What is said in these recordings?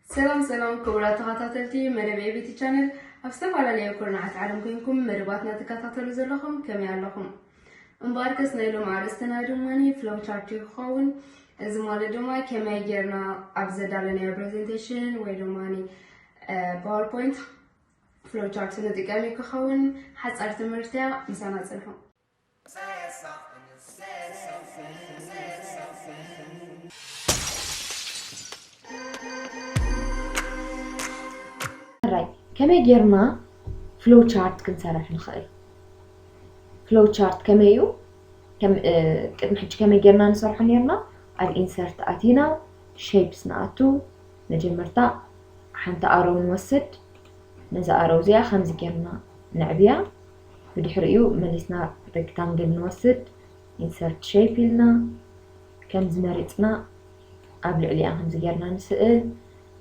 ሰላም ሰላም ክቡራት ተኸታተልቲ መደብ ኤ ቢ ቲ ቻነል፣ ኣብ ዝተፈላለዩ ኩርናዓት ዓለም ኮንኩም መደባትና ትከታተሉ ዘለኹም ከመይ ኣለኹም? እምበኣርከስ ናይ ሎም ኣርእስትና ድማ ፍሎው ቻርት እዩ ክኸውን። እዚ ማለት ድማ ከመይ ጌርና ኣብ ዘዳለናዮ ፕሬዘንቴሽን ወይ ድማ ፓወርፖይንት ፍሎው ቻርት ንጥቀም እዩ ክኸውን። ሓፃር ትምህርቲ እያ፣ ምሳና ፅንሑ። ሕራይ፣ ከመይ ጌርና ፍሎው ቻርት ክንሰርሕ ንኽእል? ፍሎው ቻርት ከመይ እዩ? ከም ቅድሚ ሕጂ ከመይ ጌርና ንሰርሖ ኔርና? ኣብ ኢንሰርት ኣቲና ሼፕስ ንኣቱ። መጀመርታ ሓንቲ ኣሮው ንወስድ። ነዛ ኣሮው እዚኣ ከምዚ ጌርና ነዕብያ። ብድሕሪኡ መሊስና ሬክታንግል ንወስድ። ኢንሰርት ሼፕ ኢልና ከምዚ መሪጽና ኣብ ልዕሊኣ ከምዚ ጌርና ንስእል።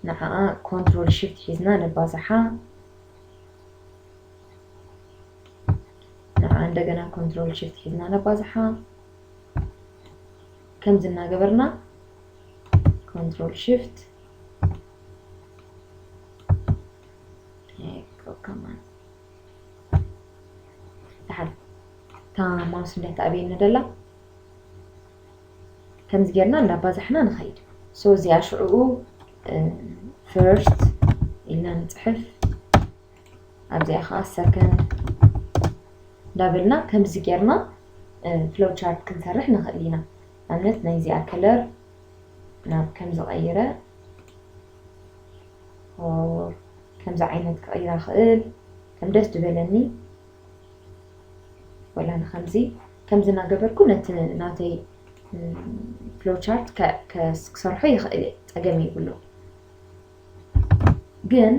ንዓኣ ኮንትሮል ሽፍት ሒዝና ነባዝሓ። ንዓ እንደገና ኮንትሮል ሽፍት ሒዝና ነባዝሓ። ከምዚ እናገበርና ኮንትሮል ሽፍት ከማን ደሓን እታ ማውስ እንዳተኣብየኒ ደላ ከምዚ ጌርና እንዳባዛሕና ንኸይድ። ሶ እዚኣ ሽዕኡ ፈርስት ኢልና ንፅሕፍ። ኣብዚኣ ከዓ ሰከንድ እንዳበልና ከምዚ ጌርና ፍሎው ቻርት ክንሰርሕ ንኽእል ኢና። ኣብነት ናይዚኣ ከለር ናብ ከምዚ ቀይረ ከምዚ ዓይነት ክቕይራ ክእል ከም ደስ ዝበለኒ ወላ ንከምዚ ከምዚ እናገበርኩ ነቲ ናተይ ፍሎው ቻርት ክሰርሖ ይኽእል እየ፣ ፀገም የብሉ። ግን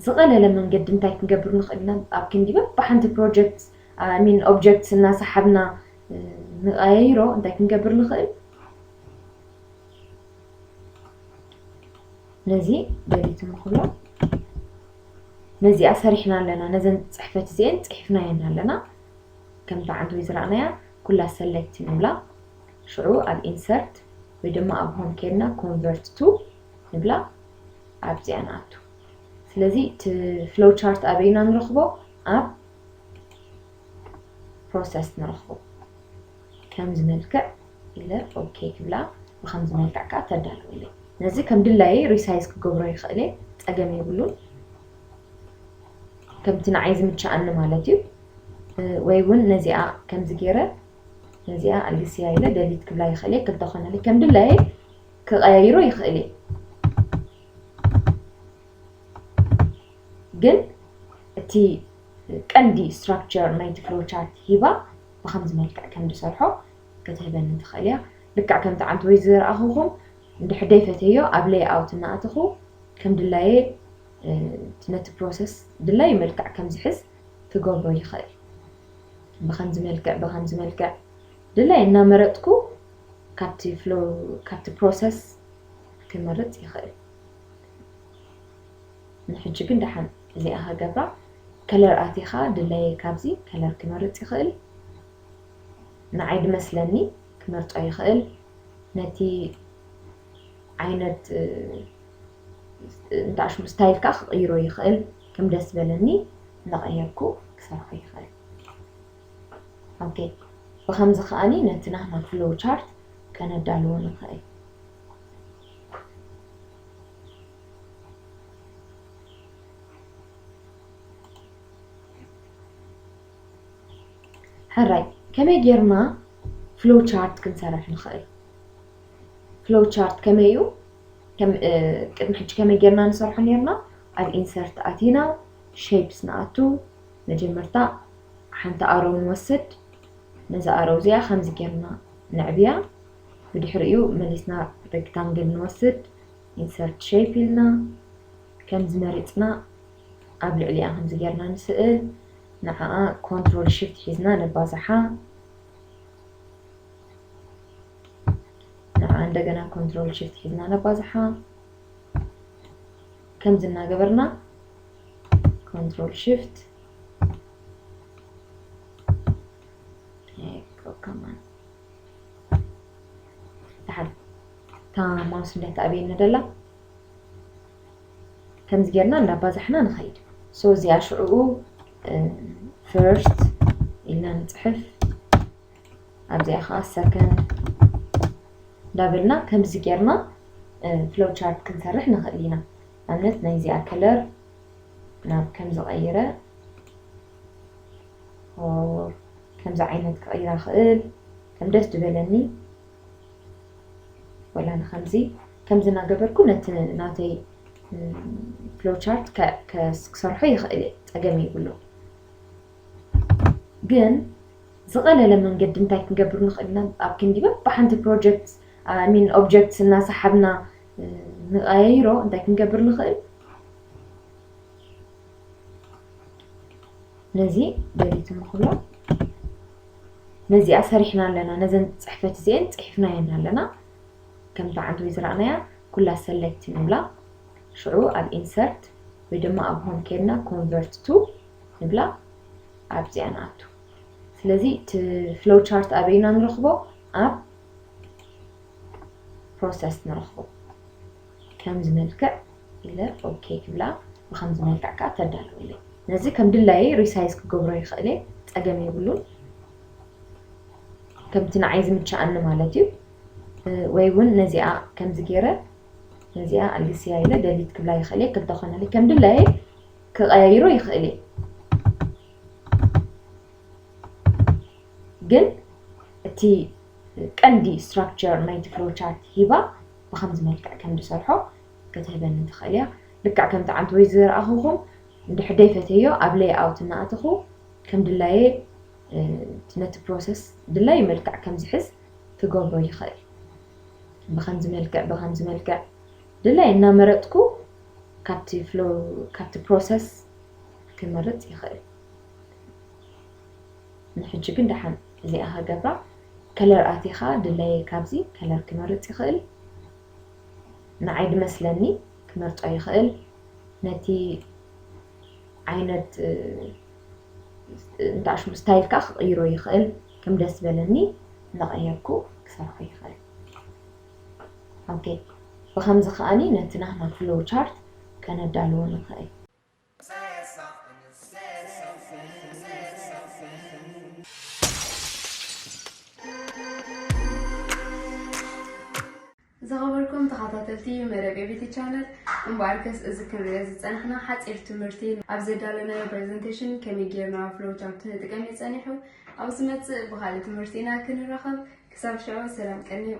ዝቐለለ መንገዲ እንታይ ክንገብር ንኽእል ኢና? ኣብ ክንዲ በብሓንቲ ፕሮጀክት ሚን ኦብጀክትስ እናሰሓብና ንቐያይሮ እንታይ ክንገብር ንኽእል? ነዚ ደሊት ንኽብሎ። ነዚኣ ሰሪሕና ኣለና፣ ነዘን ፅሕፈት እዚአን ፅሒፍናየን ኣለና። ከምታ ዓንተወይ ዝረኣናያ ኩላ ሰሌክት ንብላ። ሽዑ ኣብ ኢንሰርት ወይ ድማ ኣብ ሆም ኬድና ኮንቨርት ቱ ንብላ። ኣብዚኣ ንኣቱ። ስለዚ እቲ ፍሎው ቻርት ኣበይና ንረኽቦ? ኣብ ፕሮሰስ ንረኽቦ። ከምዚ መልክዕ ኢለ ኦኬ ክብላ፣ ብከምዚ መልክዕ ከዓ ተዳልወለይ። ነዚ ከም ድላየ ሪሳይዝ ክገብሮ ይኽእል እየ፣ ፀገም የብሉን። ከምቲ ንዓይ ዝምችኣኒ ማለት እዩ። ወይ እውን ነዚኣ ከምዚ ገይረ ነዚኣ ኣልግስያ ኢለ ደሊት ክብላ ይኽእል እየ፣ ክልተ ኮነለይ ከም ድላየ ክቐያይሮ ይኽእል እየ። ግን እቲ ቀንዲ ስትራክቸር ናይቲ ፍሎ ቻርት ሂባ ብከምዚ መልክዕ ከም ዝሰርሖ ክትህበኒ ትኽእል እያ። ልክዕ ከምቲ ዓንተወይ ዝረኣኹኹም እንድሕር ደይፈተዮ ኣብ ሌይኣውት እናኣተኹ ከም ድላየ ነቲ ፕሮሰስ ድላዩ መልክዕ ከም ዝሕዝ ክገብሮ ይኽእል። ብከምዚ መልክዕ ብከምዚ መልክዕ ድላየ እናመረጥኩ ካብቲ ፍሎ ካብቲ ፕሮሰስ ክመርፅ ይኽእል። ንሕጂ ግን ደሓን እዚኣ ክገብራ ከለር ኣቲኻ ድላየ ካብዚ ከለር ክመርፅ ይኽእል። ንዓይ ድመስለኒ ክመርፆ ይኽእል። ነቲ ዓይነት እንዳ ሽሙ ስታይል ከዓ ክቕይሮ ይኽእል። ከም ደስ ዝበለኒ እናቐየርኩ ክሰርሖ ይኽእል። ኦኬ፣ ብኸምዚ ከዓኒ ነቲ ናህና ፍሎው ቻርት ከነዳልዎ ንኽእል። ሕራይ ከመይ ጌርና ፍሎው ቻርት ክንሰርሕ ንኽእል? ፍሎው ቻርት ከመይ እዩ? ቅድሚ ሕጂ ከመይ ጌርና ንሰርሖ ኔርና? ኣብ ኢንሰርት ኣቲና ሼፕስ ንኣቱ። መጀመርታ ሓንቲ ኣሮው ንወስድ። ነዛ ኣሮው እዚኣ ከምዚ ጌርና ነዕብያ። ብድሕሪኡ መሊስና ሬክታንግል ንወስድ። ኢንሰርት ሼፕ ኢልና ከምዚ መሪፅና ኣብ ልዕሊኣ ከምዚ ጌርና ንስእል። ንዓኣ ኮንትሮል ሽፍት ሒዝና ነባዝሓ። ንዓ እንደገና ኮንትሮል ሽፍት ሒዝና ነባዝሓ። ከምዚ እናገበርና ኮንትሮል ሽፍት ከማን። ደሓን እታ ማውስ እንዳተኣበየኒ ደላ ከምዚ ጌርና እንዳባዛሕና ንኸይድ። So እዚኣ ሽዕኡ first ኢልና ንፅሕፍ። ኣብዚኣ ከዓ second እንዳበልና ከምዚ ጌርና flow chart ክንሰርሕ ንኽእል ኢና። ኣብነት ናይዚኣ color ናብ ከምዚ ቀይረ ከምዚ ዓይነት ክቕይራ ክእል ከም ደስ ዝበለኒ ወላ ንከምዚ ከምዚ እናገበርኩ ነቲ ናተይ flow chart ክሰርሖ ይኽእል እየ፣ ፀገም የብሉ። ግን ዝቐለለ መንገዲ እንታይ ክንገብር ንኽእል ኢና? ኣብ ክንዲ በብሓንቲ project ሚን object እናሰሓብና ንቀያይሮ እንታይ ክንገብር ንኽእል? ነዚ delete ንኽብሎ። ነዚኣ ሰሪሕና ኣለና፣ ነዘን ፅሕፈት እዚአን ፅሒፍናየን ኣለና። ከምታ ዓንተወይ ዝረኣናያ ኩላ select ንብላ። ሽዑ ኣብ insert ወይ ድማ ኣብ home ከድና convert to ንብላ ኣብዚኣ ንኣቱ። ስለዚ እቲ flow chart ኣበይና ንረኽቦ? ኣብ process ንረኽቦ። ከምዚ መልክዕ ኢለ okay ክብላ ብከምዚ መልክዕ ከዓ ተዳልወለይ። ነዚ ከም ድላየ resize ክገብሮ ይኽእል እየ፣ ፀገም የብሉን። ከምቲ ንዓይ ዝምችኣኒ ማለት እዩ። ወይ እውን ነዚኣ ከምዚ ገይረ ነዚኣ ኣልግስያ ኢለ delete ክብላ ይኽእል እየ። ክልተ ኮነለይ ከም ድላየ ክቀያይሮ ይኽእል እየ። ግን እቲ ቀንዲ structure ናይቲ flow chart ሂባ ብከምዚ መልክዕ ከም ዝሰርሖ ክትህበኒ ትኽእል እያ። ልክዕ ከምቲ ዓንተወይ ዝረኣኹኹም እንድሕር ደይፈተዮ ኣብ layout እናኣተኹ ከም ድላየ ነቲ process ድላዩ መልክዕ ከም ዝሕዝ ክገብሮ ይኽእል። ብከምዚ መልክዕ ብከምዚ መልክዕ ድላየ እናመረፅኩ ካብቲ flow ካብቲ process ክመርፅ ይኽእል። ንሕጂ ግን ደሓን እዚኣ ክገብራ color ኣቲኻ ድላየ ካብዚ color ክመርፅ ይኽእል። ንዓይ ድመስለኒ ክመርፆ ይኽእል። ነቲ ዓይነት እንዳ ሽሙ style ከዓ ክቕይሮ ይኽእል። ከም ደስ ዝበለኒ እናቐየርኩ ክሰርሖ ይኽእል። Okay፣ ብኸምዚ ከዓኒ ነቲ ናህና flow chart ከነዳልዎ ንኽእል። ዝኸበርኩም ተኸታተልቲ መደብ ኤ ቢ ቲ ቻነል፣ እምበኣርከስ እዚ ክንሪኦ ዝጸናሕና ሓጺር ትምህርቲ ኣብ ዘዳለናዮ presentation ከመይ ጌርና flow chart ንጥቀም እዩ ጸኒሑ። ኣብ ዝመጽእ ብኻልእ ትምህርቲ ኢና ክንራኸብ። ክሳብ ሽዑ ሰላም ቀንዩ።